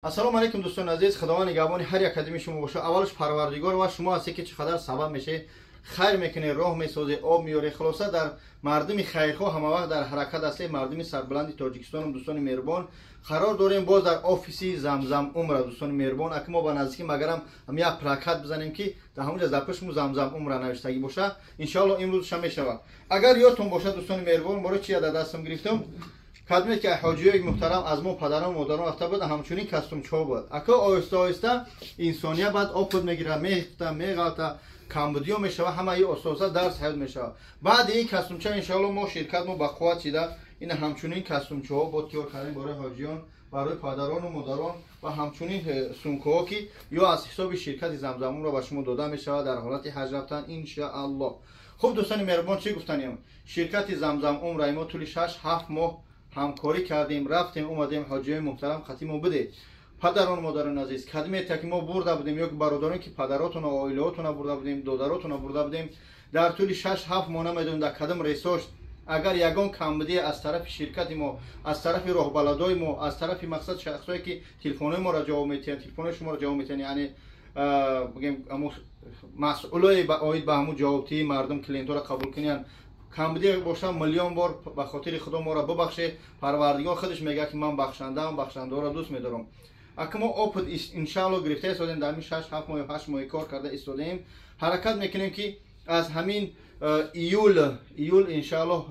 Ассалому алайкум, дӯстони азиз. Худованд нигаҳбони ҳар як қадами шумо бошад. Аввалаш Парвардигор ва шумо ҳастед, ки чӣ қадар сабаб мешавед, хайр мекунед, роҳ месозед, об меёред. Хулоса, дар мардуми хайрхоҳ ҳамавақт дар ҳаракат ҳастед, мардуми сарбуланди Тоҷикистонам. Дӯстони меҳрубон, қарор дорем боз дар офиси Замзам Умра. Дӯстони меҳрубон, аки мо ба наздикӣ магарам як плакат бизанем, ки дар ҳамонҷа дар пушму Замзам Умра навиштагӣ боша. Иншоалло, имрӯзша мешавад. Агар ёдтон бошад, дӯстони меҳрубон, бори чи дар дастам гирифтам, кадме ки ҳоҷиёи муҳтарам аз мо падарон, модарон рафта буд, ҳамчунин костюмчаҳо буд. Ака, оҳиста оҳиста инсония баъд опыт мегирад, мехта, меғалта, камбудиё мешава, ҳамаи оста дарс ҳаёт мешава. Баъди ин костюмча, иншоалло, мо ширкат мо ба қувват шида, ин ҳамчунин костюмчаҳо бо тиёр кардем барои ҳоҷиён, барои падарону модарон ва ҳамчунин сумкаҳо, ки ё аз ҳисоби ширкати Замзамумро ба шумо дода мешавад дар ҳолати ҳаҷ рафтан, иншааллоҳ. Хуб, дӯстони меҳрубон, чӣ гуфтанем? Ширкати Замзам Умраи мо тӯли 6-7 моҳ ҳамкорӣ кардем, рафтем, омадем, ҳоҷиёи муҳтарам қатӣ мо будед. Падарон, модарони азиз, кадмете ки мо бурда будем ё бародарон, ки падаротона, оилаотона бурда будем, додаротона бурда будем, дар тӯли 6-7 моҳ намедонем дар кадом рейсош агар ягон камбудие аз тарафи ширкати мо, аз тарафи роҳбаладои мо, аз тарафи, мақсад, шахсое ки телефонҳои моро ҷавоб метиҳанд, телефонҳои шуморо ҷавоб метиҳанд, яъне бигем, масъулое оид ба ҳамун ҷавобдиҳии мардум, клиентҳоро қабул куниянд, камбудие боша, миллион бор ба хотири Худо моро бубахшед. Парвардигор худаш мегӯяд, ки ман бахшандаам, бахшандаҳоро дӯст медорам. Ака, мо опыт, иншаалло, гирифта истодем. Дар ҳамин 6-7 моҳ, 8 моҳи кор карда истодаем. Ҳаракат мекунем, ки аз ҳамин июл, июл, иншаалло,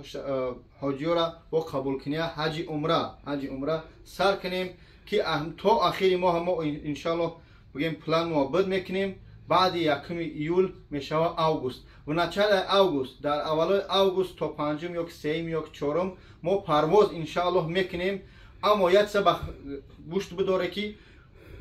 ҳоҷиёра бо қабулкуния ҳаҷи умра сар кунем, ки то ахири моҳ мо, иншаалло, бигем, план мо буд мекунем. Баъди 1 июл мешава август, в начале август, дар аввалои август то панҷум ё сеюм ё чорум мо парвоз, иншааллоҳ, мекунем. Аммо як чиза ба гӯшт бидоре, ки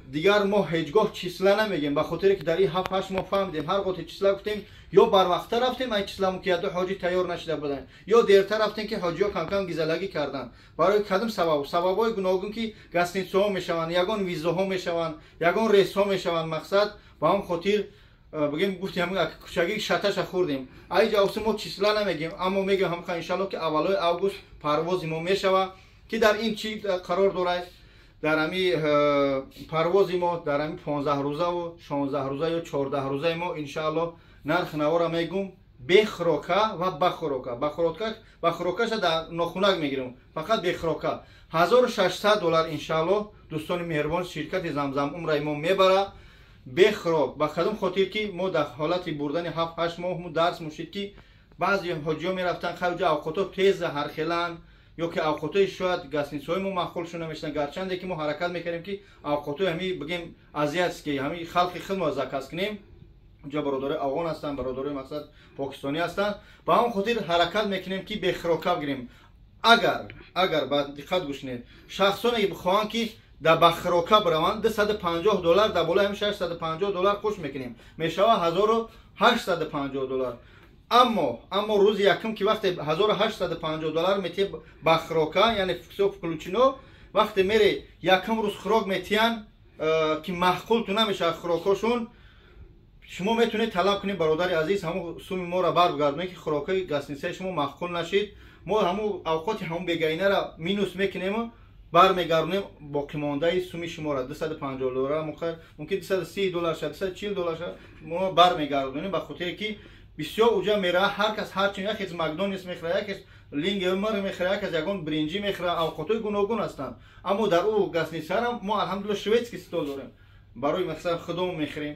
дигар мо ҳеҷ гоҳ числа намегем, ба хотире ки дар ин 7-8 моҳ фаҳмидем, ҳар гоҳ числа гуфтем, ё барвақта рафтем, ай числамо ки яду ҳоҷӣ тайёр нашида буданд, ё дертар рафтем, ки ҳоҷиҳо камкам гизалагӣ карданд. Барои кадом сабаб? Сабабҳои гуногун, ки гостиницаҳо мешаванд, ягон визаҳо мешаванд, ягон рейсҳо мешаванд. Мақсад, ба ҳам хотир, бигем, гуфтем, кучагӣ шаташа хӯрдем. Ай ҷавоси мо числа намегем, аммо мегем ҳамқа, иншалло, ки аввалои август парвози мо мешава. Ки дар ин чӣ қарор дорад? Дар ҳами парвози мо, дар ҳами 15 рӯзаву 16 рӯза ё 14 рӯзаи мо, иншаалло, нарх навора мегум, бехӯрока ва бахӯрока. Бахӯрокаша дар нохунак мегирем, фақат бехӯрока 1600 доллар, иншаалло. Дӯстони меҳрубон, ширкати Замзам Умраи мо мебара бехӯрок. Ба кадом хотир? Ки мо дар ҳолати бурдани 7-8 моҳ мо дарс мушид, ки баъзе ҳоҷиҳо мерафтанд, хайҷа авқотҳо теза, ҳархеланд, ё ки авқотҳои шояд гостиницаҳои мо маъқулшон намешаванд. Гарчанде ки мо ҳаракат мекардем, ки авқотҳои ҳами, бигем, азиатский, ҳами халқи худ мо заказ кунем. Унҷа бародарои афғон ҳастанд, бародарои, мақсад, покистонӣ ҳастанд. Ба ҳамон хотир ҳаракат мекунем, ки бехӯрока бигирем. Агар ба диққат гӯш кунед, шахсоне ки бихоҳанд, ки дар бахӯрока бираванд, 250 доллар дар болои ҳами 650 доллар хуш мекунем, мешавад 1850 доллар. Аммо рӯзи якум, ки вақте 1850 доллар метиҳ бахӯрока, яъне всё включено, вақте мере, якум рӯз хӯрок метиҳанд, ки маъқулту намешавад хӯрокҳошон, шумо метавонед талаб кунед: «Бародари азиз, ҳамун суми моро баргардонед, ки хӯрокҳои гостиницаи шумо маъқул нашид». Мо ҳамун авқоти ҳамун бегаинара минус мекунему бармегардонем боқимондаи суми шуморо, 250 доллар, мумкин 230 доллар шад, 240 доллар шад, мо бармегардонем. Ба хотире ки бисёр уҷа мерава, ҳар кас ҳарчин: якес Макдональдс мехӯра, якес лингмр мехӯра, якес ягон бринҷӣ мехӯра, авқотҳои гуногун ҳастанд. Аммо дар ӯ гостиницарам мо, алҳамдулилла, шведский стол дорем, барои, масалан, худомо мехӯрем.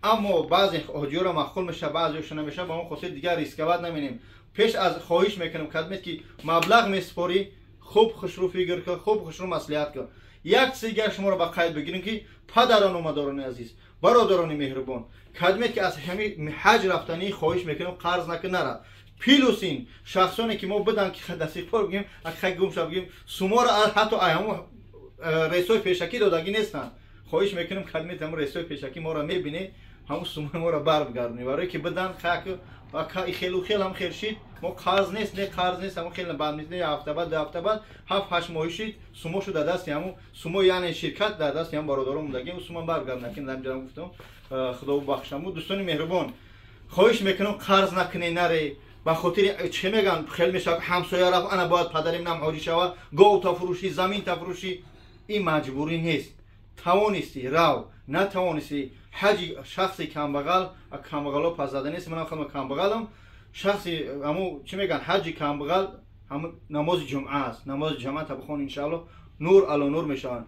Аммо баъзе ҳоҷиёро маъқул мешавад, баъзеошо намешавад. Ба он хотир дигар рисковать наменем. Пеш аз хоҳиш мекунем, кадмет ки маблағ месупорӣ, хуб хушрӯ фикр кун, хуб хушрӯ маслиҳат кун. Як чизи дигар шуморо ба қайд бигирем, ки падарону модарони азиз, бародарони меҳрубон, кадмет ки аз ҳами ҳаҷ рафтанӣ, хоҳиш мекунем, қарз накун, нара. Плюс ин шахсоне ки мо бидан, ки дастиқпор бигем, хай гум ша, бигем, суморо ҳатто ҳамон рейсҳои пешакӣ додагӣ нестанд. Хоҳиш мекунем, кадмет ҳамон рейсҳои пешакӣ моро мебинӣ, ҳамон сумои моро барбигардонӣ, барое ки бидан хелу хел ҳам хел шид. Мо қарз нест, не, қарз нест, ҳамон хел банд, не, ҳафта баъд, 2 ҳафта баъд, 7-8 моҳи шид, сумо шуд дар дасти ҳамон сумо, яъне ширкат дар дасти ҳамон бародарон мондагӣ, сумо баргардонакин. Ҷанам гуфтам, Худо бахшаму. Дӯстони меҳрубон, хоҳиш мекунам, қарз накунед, наре. Ба хотири чӣ мегӯянд, хел мешавад: ҳамсоя рафт, ана бояд падарим нам ҳоҷӣ шава, гов тафурӯшӣ, замин тафурӯшӣ. Ин маҷбурӣ нест. Тавонистӣ рав, натавонистӣ ҳаҷи шахси камбағал, камбағало пас зада нест, манам худам камбағалам. Шахси ҳаму чӣ мегӯянд, ҳаҷи камбағал ҳаму намози ҷумъа аст. Намози ҷамъа та бихон, иншааллоҳ нур ало нур мешаванд.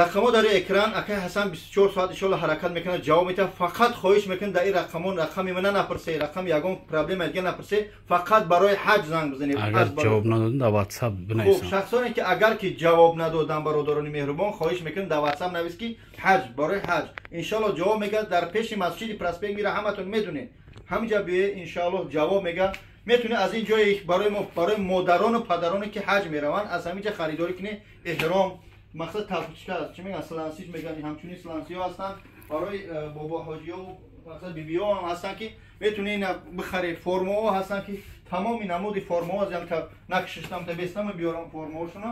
Рақамҳо дар экран, акай Ҳасан 24 соат иншоалло ҳаракат мекунад, ҷавоб медиҳад. Фақат хоҳиш мекунем дар ин рақамон рақами мана напурсе, рақами ягон проблема дига напурсе, фақат барои ҳаҷ занг бизанед. Агар ҷавоб надодам дар WhatsApp бинависам. Хуб, шахсоне ки агар ки ҷавоб надодам, бародарони меҳрубон, хоҳиш мекунем дар WhatsApp навис ки ҳаҷ, барои ҳаҷ. Иншоалло ҷавоб мегӯяд. Дар пеши масҷиди Проспект Мира ҳаматон медонед. Ҳаминҷа биёед, иншоалло ҷавоб мегӯяд. Метавонед аз ин ҷое барои мо, барои модарону падароне ки ҳаҷ мераванд, аз ҳамин ҷа харидорӣ кунед. Эҳром мақсад талпучка аст, чӣ мегӯянд, слансиш мегӯянд, ҳамчунин слансиҳо ҳастанд барои бобо ҳоҷиҳо, мақсад бибиҳо ҳам ҳастанд ки метавонед ина бихаред. Формаҳо ҳастанд ки тамоми намуди формаҳо аз ямта накшиштам та бестам биёрам формаҳошуна.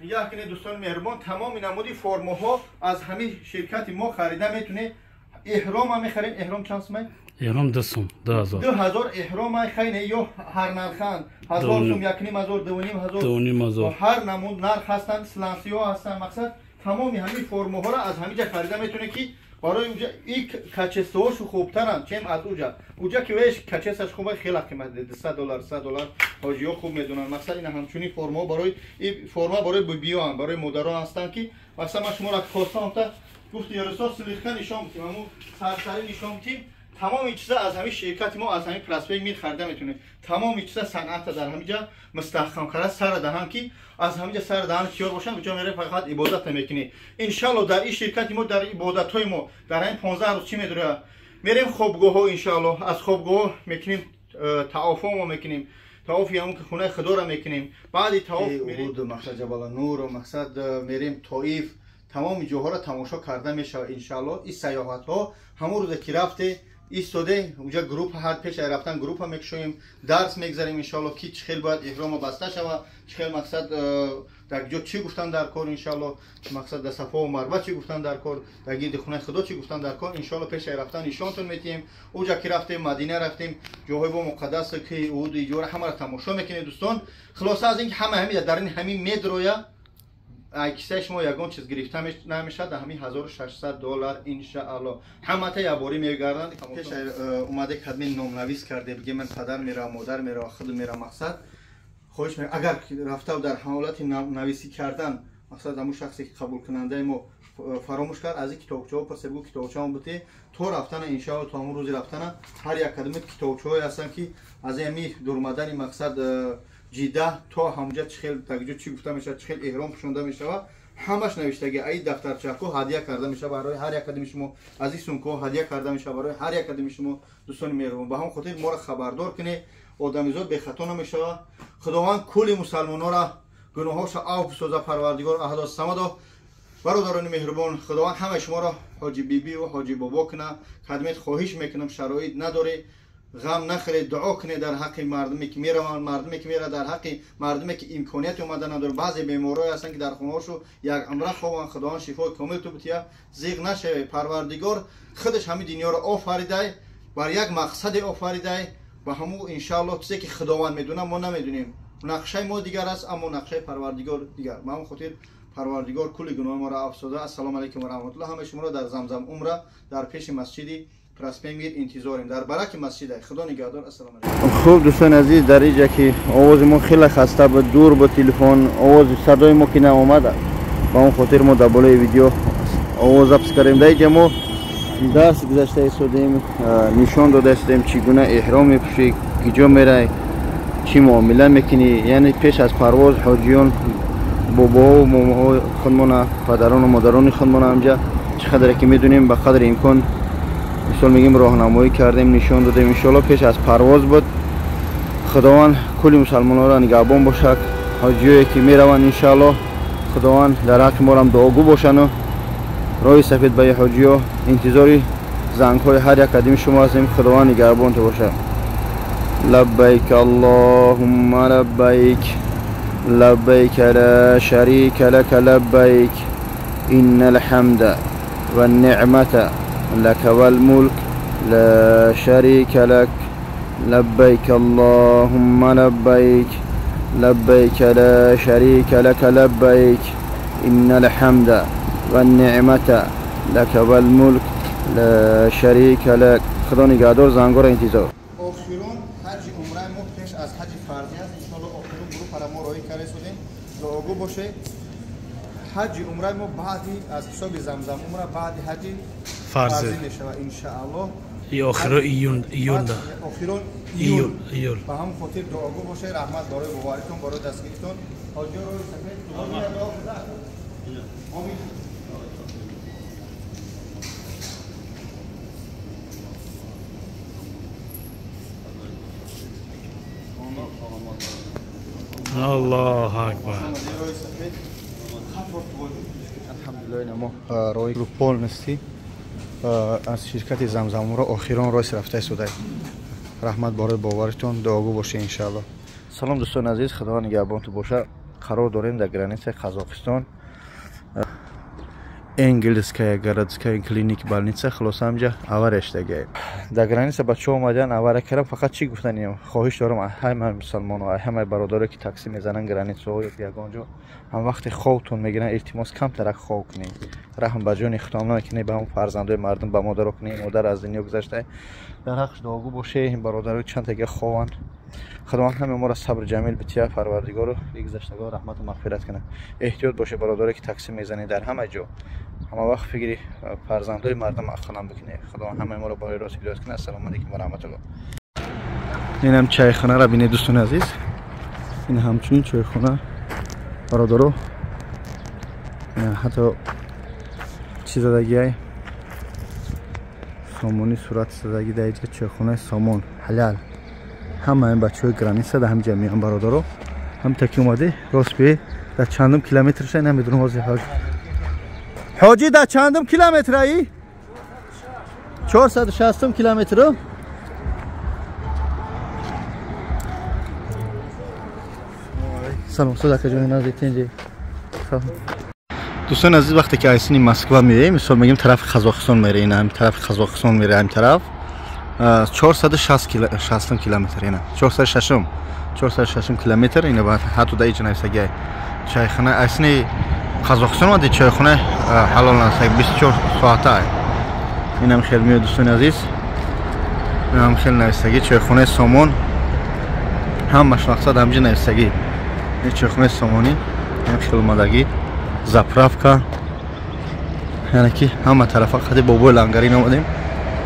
Нигоҳ кунед дӯстони меҳрубон, тамоми намуди формаҳо аз ҳамин ширкати мо харида метунед. Эҳром ҳам мехарем. Эҳром чанд сумай? Эҳром 2 сум, 2000. 2000 эҳром хайне ё ҳар нарханд. 1000 сум, 1500, 2500. 2500. Ҳар намуд нарх ҳастанд, слансиҳо ҳастанд. Мақсад тамоми ҳамин формаҳоро аз ҳамин ҷа харида метунед ки барои уҷа и качествоҳошу хубтаранд, чем аз уҷа. Уҷа ки веш качестваш хуба, хеле қимат, $200, $100 ҳоҷиҳо хуб медонанд. Мақсад ина ҳамчунин формаҳо барои и форма барои бибиён, барои модарон ҳастанд ки мақсад ман шуморо хостам та гуфти Яросо слегка нишон бидим, ҳамун сарсарӣ нишон бидим. Тамоми чиза аз ҳамин ширкати мо, аз ҳамин Проспект Мир харида метавонед. Тамоми чиза санъата дар ҳамин ҷа мустаҳкам карда сара даҳан ки аз ҳамин ҷа сара даҳан тиёр бошанд, уҷа меравед фақат ибодат мекунед. Иншалло дар ин ширкати мо, дар ибодатҳои мо дар ҳамин 15 рӯз чӣ медорад? Мерем хобгоҳҳо, иншалло аз хобгоҳҳо мекунем, таофҳо мо мекунем, таофи ҳамон ки хонаи худоро мекунем. Баъди таоф мерем мақсад Ҷабала Нур, мақсад мерем Тоиф, тамоми ҷоҳоро тамошо карда мешавад иншалло. Ин сайёҳатҳо ҳамон рӯзе ки рафте истоде, уҷа группа ҳар пеш ай рафтан группа мекушоем, дарс мегзарем иншалло ки чӣ хел бояд эҳромо баста шавад, чӣ хел мақсад дар ҷо чӣ гуфтан дар кор иншалло, мақсад дар Сафо ва Марва чӣ гуфтан дар кор, дар гирди хонаи Худо чӣ гуфтан дар кор иншалло пеш ай рафтан нишонтон метиҳем. Уҷа ки рафтем Мадина рафтем, ҷоҳои бо муқаддас ки уд иҷора ҳамаро тамошо мекунед дӯстон. Хулоса аз ин ки ҳама ҳамин дар ин ҳамин медроя кисаи шумо ягон чиз гирифта намешавад дар ҳамин $1600 иншаалло. Ҳамата яборӣ мегарданд. Пеш омаде кадми номнавис карде, бигем ман падар меравам, модар меравам, худ меравам, мақсад хоҳиш мекунам агар рафта дар ҳолати номнависӣ кардан мақсад ҳамун шахсе ки қабулкунандаи мо фаромӯш кард, аз ин китобчаҳо пурсе, бигӯ китобчаам бутӣ то рафтана иншаалло, то ҳамун рӯзи рафтана ҳар як кадми китобчаҳое ҳастанд ки аз ҳамин дурмадани мақсад Ҷида то ҳамҷа чӣ хел дар ҷо чӣ гуфта мешавад, чӣ хел эҳром пӯшонда мешавад, ҳамаш навиштагӣ. Ай дафтарчаҳо ҳадя карда мешавад барои ҳар як кадми шумо, аз ин сумкаҳо ҳадя карда мешавад барои ҳар як кадми шумо дӯстони меҳрубон. Ба ҳамон хотир моро хабардор кунед, одамизод бехато намешавад. Худованд кулли мусалмонора гуноҳҳоша афв бисозад, Парвардигор аҳдо самадо. Бародарони меҳрубон, Худованд ҳамаи шуморо ҳоҷи бибӣ ва ҳоҷи бобо кунад. Кадмет хоҳиш мекунам, шароит надоред, ғам нахӯред, дуо кунед дар ҳаққи мардуме ки мераванд, мардуме ки меравад, дар ҳаққи мардуме ки имконияти омада надорад. Баъзе беморое ҳастанд ки дар хонаҳошу як умра хобанд. Худованд шифои комил ту бития, зиғ нашавед. Парвардигор худаш ҳамин дунёро офаридай, бар як мақсаде офаридай, ба ҳамун иншаалло чизе ки Худованд медонад мо намедонем. Нақшаи мо дигар аст, аммо нақшаи Парвардигор дигар. Ба ҳамон хотир Парвардигор кулли гуноҳи моро афв созад. Ассалому алайкум ва раҳматуллоҳ. Ҳамаи шуморо дар Замзам умра дар пеши масҷиди Проспект Мир интизорем, дар бараки масҷида. Худо нигаҳдор. Ассалому алайкум. Хуб дӯстони азиз, дар инҷа ки овози мо хеле хаста буд, дур буд телефон, овози садои мо ки наомад, ба он хотир мо дар болои видео овоз запис кардем. Дар инҷа мо дарс гузашта истодем, нишон дода истодем чӣ гуна эҳром мепӯшӣ, киҷо мерай, чӣ муомила мекунӣ. Яъне пеш аз парвоз ҳоҷиён бобоҳо момоҳо худмона, падарону модарони худмона ҳамҷа чӣ қадре ки медонем ба қадри имкон мисол мегим роҳнамоӣ кардем, нишон додем. Иншоалло пеш аз парвоз буд. Худованд кулли мусалмононро нигаҳбон бошад. Ҳоҷиёе ки мераванд иншоалло Худованд дар ҳаққи морам дуогӯ бошану роҳи сафед ба ҳоҷиё. Интизори зангҳои ҳар як кадими шумо ҳастем. Худованд нигаҳбонтон бошад. Лаббайк аллоҳумма лаббайк, лаббайк ла шарика лака лаббайк, إن الحمد والنعمة لك والملك لا شريك لك لبيك اللهم لبيك لبيك لا شريك لك لبيك إن الحمد والنعمة لك والملك لا شريك لك. خدا نگهدار، زنگار انتظار. آخرون حج عمره ما پیش از حج فرضی است. ان شاء الله آخرون گروه پر ما راهی کرده شدیم. دعاگو باشه. حج عمره ما بعدی از حساب زمزم عمره بعد حج فرضی میشه ان شاء الله. ای آخر ایون ایون ده. آخرون ایول ایول. به هم خاطر دعاگو باشه. رحمت برای باورتون، برای دستگیریتون. حاجی رو سفید آمین. الله اکبر. الحمدلله ما روی گروپ نستی از شرکت زمزم را آخران راست رفته شده. رحمت برای باورتون، دعاگو باشه ان شاء الله. سلام دوستان عزیز، خدا نگهبان تو باشه. قرار داریم در граница قزاقستان، Энгельсская городская клиник больница. خلاص همجا авария шдаги дар граница бачаҳо омадан авария кардам. Фақат чӣ гуфтанем, хоҳиш дорам ҳама мусалмоно, ҳама бародаро ки такси мезананд границаҳо ё ягон ҷо, ҳам вақти хобтон мегиранд, илтимос камтарак хоб кунед. Раҳм ба ҷони худтон накунед, ба ҳам фарзандои мардум, ба модаро кунед. Модар аз дунё гузашта, дар ҳаққаш дуогӯ боше. Ин бародаро чанд тага хованд. Худованд ҳама моро сабр ҷамил бития, парвардигору гузаштагон раҳмату мағфират кунад. Эҳтиёт боше бародаро ки такси мезанед дар ҳама ҷо. Ҳама вақт фикри фарзандои мардум ақлан бикунед. Худованд ҳамаи моро барои рост ҳидоят кунад. Ассалому алайкум ва раҳматуллоҳ. Инам чайхонаро бинед дӯстони азиз. Ин ҳамчунин чойхона бародаро, ҳатто чӣ задагиай сомонӣ сурат задаги дар инҷа чойхонаи сомон ҳалал. Ҳама ин бачаҳои граница дар ҳамҷа меоянд бародаро. Ҳамта ки омаде рост биёй, дар чандум километрша намедонам ҳозир. Ҳоҷӣ дар чандум километраи? 460 километр. Салом садака ҷони наздик тинҷи. Дӯстони азиз, вақте ки айсини Москва меоем, мисол мегем тарафи Қазоқистон мере, ина ҳам тарафи Қазоқистон мере, ҳам тараф 460 километр, ина 406 километр, ина баъд ҳатто дар иҷа нависагиай чайхона айсини Қазоқистон омади, чойхона ҳалол нависаг 24 соата. Инам хел меояд дӯстони азиз, инам хел нависагӣ чойхонаи Сомон, ҳамаш мақсад ҳамҷа нависагӣ чойхонаи Сомонӣ, инам хел омадагӣ заправка, яъне ки ҳама тарафа қади бобои лангарин омадем,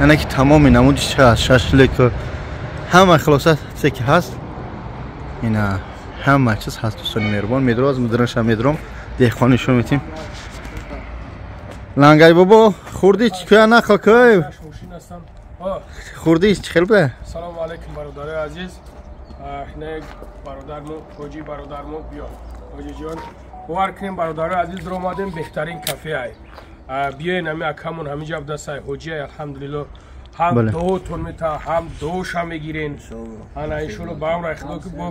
яъне ки тамоми намуди шашлик ҳама хулоса чизе ки ҳаст, ина ҳама чиз ҳаст дӯстони меҳрубон. Медро аз мудираша медром деҳқон нишон метим. Лангари бобо хурди кӯя нақл кӯй хурди чӣ хел буда? Салому алайкум бародарои азиз. Инак бародармо ҳоҷи бародармо биё ҳоҷиҷон, бовар кунем бародарои азиз, дар омадем беҳтарин кафеай. Биёен ҳами акамон ҳамиҷа будасай ҳоҷиай, алҳамдулилло. Ҳам дуотон мета, ҳам дуоша мегирен. Ана иншоалло ба амри худо ки бо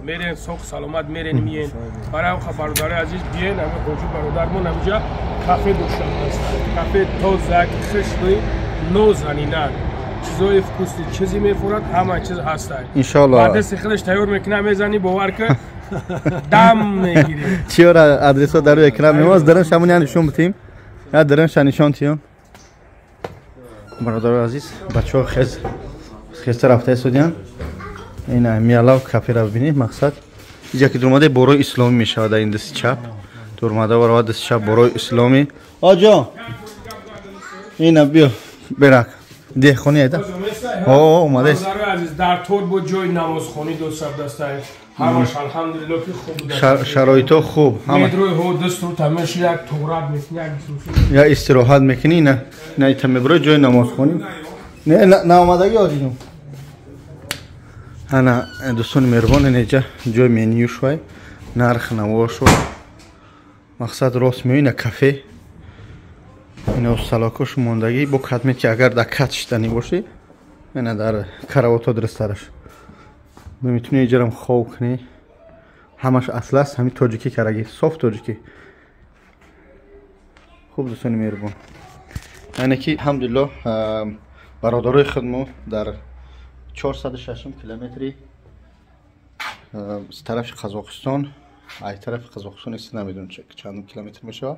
мерен соқ саломат мерен миен. Барои ҳам бародарои азиз биёен ҳами ҳоҷи бародармон ҳамиҷа кафе дошта аст. Кафе тозак, хушрӯй, нозанинак, чизои вкусни, чизе мефурад, ҳама чиз ҳастай. Иншоалло. Ба дасти худаш тайёр мекунад, мезани, бовар кун, дам мегирӣ. Чиёра адресо дар рӯи экран мемоз, дарам шамони нишон битим. Я дарам ша нишон тиём. Бародарои азиз, бачаҳо хеста рафта истодиянд. Ина миялав каферо бибинед, мақсад иҷа ки дурмадаи борои исломӣ мешавад дар ин дасти чап. Дурмада баровад дасти чап борои исломӣ. Оҷо ина биё берак деҳқонӣ айда. О, омадааст. Бародарои азиз, дар тор бо ҷои намозхонӣ дошта дастай. Ҳамаш алҳамдулилло ки хуб буда. Шароито хуб. Медрои ҳо дасту тамеш як туғрат мекунӣ, як я истироҳат мекунӣ, на на ита меброи ҷои намозхонӣ. Не, наомадагӣ ҳоҷиҷон. Ана дӯстони меҳрубон, инҷа ҷои меню шуай, нарх наво шуай. Мақсад рост меои на кафе. Ина салакош мондагӣ бо катме ки агар дар кат шиданӣ бошӣ, ина дар каравото дурусттараш. Метавонӣ иҷарам хоб кунӣ. Ҳамаш аслас, ҳамин тоҷикӣ карагӣ, соф тоҷикӣ. Хуб дӯстони меҳрубон, яъне ки алҳамдулиллоҳ бародарои худмо дар 406 километри тарафи Қазоқистон, ай тарафи Қазоқистон ист намедонам чанд километр мешавад.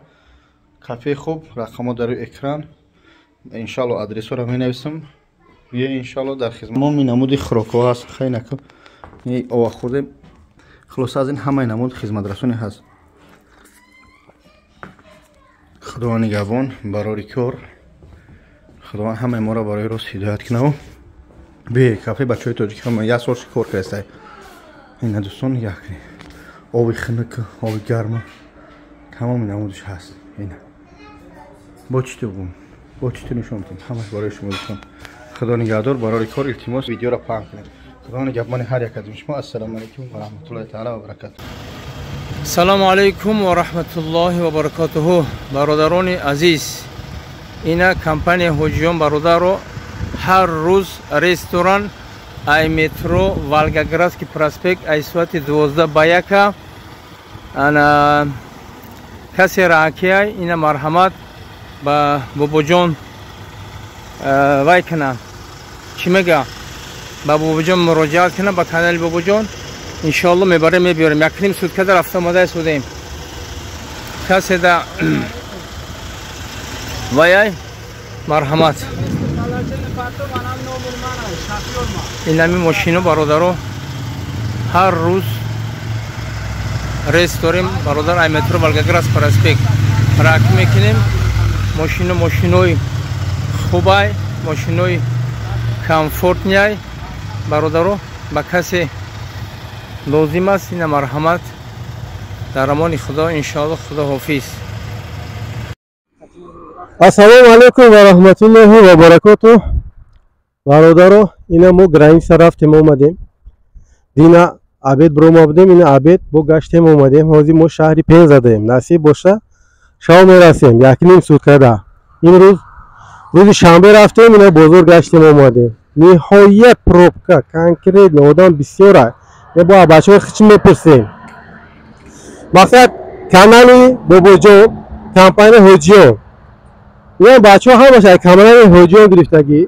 Кафе хуб, рақамҳо дар рӯи экран, иншалло адресҳоро менависам. Бия иншалло дар хизмат. Тамоми намуди хӯрокҳо ҳаст, хай наку ова хӯрдем. Хулоса аз ин ҳамаи намуд хизматрасонӣ ҳаст. Худованд нигаҳбон барори кор, Худованд ҳамаи моро барои рост ҳидоят кунаву. Бе кафе бачаҳои тоҷик ҳама як сол кор кардастай. Ина дӯстон нигоҳ кунед, оби хунук, оби гарма, тамоми намудиш ҳаст. Ина бо чӣ ту бум, бо чӣ ту нишон медиҳем, ҳамаш барои шумо дӯстон. Худо нигаҳдор, барори кор, илтимос видеоро паҳн кунед. Худо нигаҳбони ҳар як аз шумо. Ассалому алайкум ва раҳматуллоҳи таала ва баракатуҳ. Ассалому алайкум ва раҳматуллоҳи ва баракатуҳ. Бародарони азиз, ина компания ҳоҷиён бародаро ҳар рӯз ресторан ай метро Волгоградский проспект ай соати 12 ба 1 ана касе раакиай ина марҳамат ба бобоҷон вай кана, чӣ мега, ба бобоҷон муроҷиат кана, ба канали бобоҷон иншоалло мебарем, мебиёрем. Якним сутка дар рафта омада истодем. Касе да ваяй марҳамат. Инами мошино бародаро ҳар рӯз рейс дорем бародар, ай метро Волгоград проспект рак мекунем. Мошино мошинои хубай, мошинои комфортняй бародаро. Ба касе лозим аст ина марҳамат. Дар амони Худо иншоалло. Худо ҳофиз. Ассалому алайкум ва раҳматуллоҳи ва баракотуҳ. Бародаро, ина мо граница рафтем омадем. Дина обед бирома будем, ина обед бо гаштем омадем. Ҳозир мо шаҳри Пенза даем. Насиб боша шав мерасем, якним суткада. Имрӯз рӯзи шанбе рафтем, ина бозор гаштем омадем. Ниҳоят пробка, конкретно одам бисёра. Бо бачаҳои хичи мепурсем. Мақсад канали Бобоҷон, компания Ҳоҷиён. Ина бачаҳо ҳамаш ай канали Ҳоҷиён гирифтагӣ.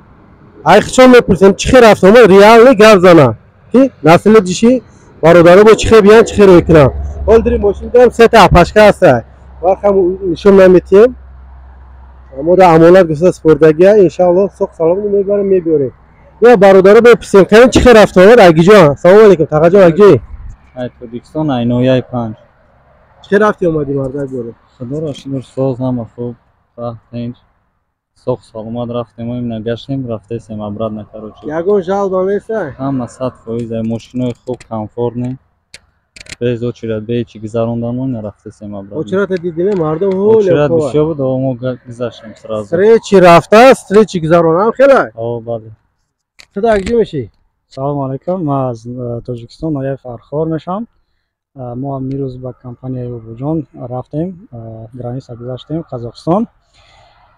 Ай хичон мепурсем чӣ хел рафта омад, реални гап зана. Ки насли ҷиши бародаро бо чӣ хел биян, чӣ хел рӯй кунам. Ҳол дири мошин дорам, сета апашка ҳаста. Вақт ҳам нишон наметиҳем. Мо да амонат гуфта спордагия, иншааллоҳ соқ салом мебарем, мебиёрем. Я бародаро мепурсем, кани чӣ хел рафта омад, агиҷон? Салом алейкум, тағаҷон, агиҷои? Ай Тоҷикистон, ай ноҳияи 5. Чӣ хел рафти омадӣ, мардак боре? Худоро шукр, соз, ҳама хуб, тинч, соқ саломат рафтем, имна гаштем, рафтесем обратно, короче. Ягон жалоба неста? Ҳама 100%, ай мошинои хуб, комфортный, без очередь, бе ҳеҷ гузарондамо рафтесем обратно. Очередь дидиме, мардум ҳоле очередь бисёр буд, мо гузаштем сразу. Встречи рафта, встречи гузаронам хелай? О, бале. Ту аз куҷо мешӣ? Салому алайкум, ман аз Тоҷикистон, ноҳияи Фархор мешавам. Мо ҳам имрӯз ба компанияи Бобоҷон рафтем, граница гузаштем Қазоқистон.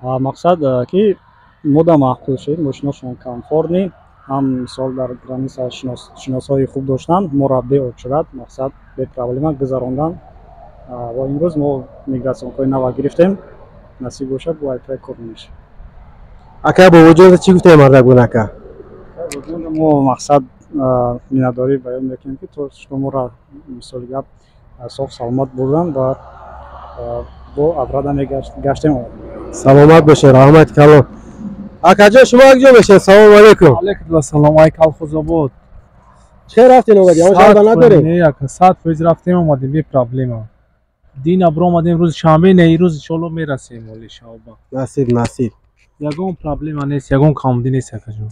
Мақсад ки мода маъқул шуд, мошиношон комфортный, ҳам мисол дар граница шиносҳои хуб доштанд, моро бе очередь, мақсад бе проблема гузарондан. Ва имрӯз мо миграционкаҳои нава гирифтем, насиб бошад бо айпай кор мешавад. Ака Бобоҷон чӣ гуфтем мардак бун ака? Мо мақсад миннатдорӣ баён мекунем, ки то шумо моро мисоли гап соф саломат бурдан ва бо обратно гаштем. Саломат бошед, раҳмати калон. Акаҷон, шумо акҷо бошед? Салому алайкум. Алайкум ассалом, ай Колхозобод. Чӣ рафтем омадем? Ягон жалоба надорем? Не, ака, 100% рафтем омадем, бе проблема. Дина биромадем рӯзи шанбе, не рӯз иншоалло мерасем оли шаоба. Насиб, насиб. Ягон проблема нест, ягон камбудӣ нест, акаҷон.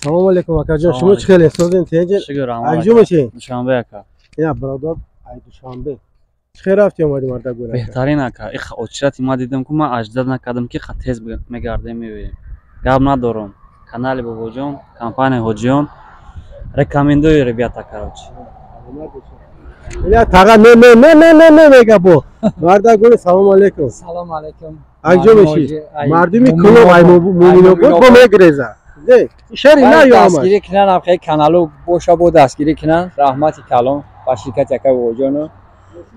Салому алайкум, акаҷон, шумо чӣ хеле созен тенҷ? Шукр, Акҷо бошед? Душанбе, ака. Ина бародар, ай Душанбе. Чӣ хел рафти омадӣ мардак бун? Беҳтарин, ака. Их очередь ма дидам, ку ман аждад накардам, ки тез мегардем меоем. Гап надорам. Канали Бобоҷон, компания Ҳоҷиён. Рекомендую, ребята, короче. Ина таға не не не не не не мега бо. Мардак гули, салому алайкум. Салому алайкум. Акҷо бошӣ? Мардуми Кулоб ай Муминобод бо мегреза. Не, шари на ё омад. Дастгирӣ кунан, ам хеле каналу боша бо дастгирӣ кунан. Раҳмати калон ба ширкати ака Бобоҷону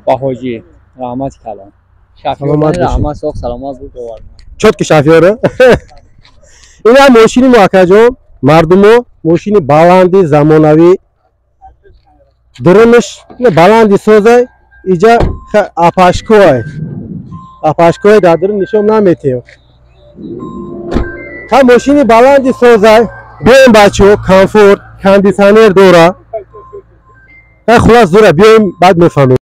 ба ҳоҷӣ. Раҳмати калон. Шофёр раҳмат, соғ саломат буд. Чётки шофёр. Ина мошини мо, акаҷон, мардумо, мошини баланди замонавӣ, дурунаш баланди созай, иҷа апашкоай, апашкои дар дурун нишон наметиҳем. Ха, мошини баланди созай, биёем, бачаҳо, комфорт, кондитсионер дора. Хулас, зура, биёем, баъд мефаҳмем.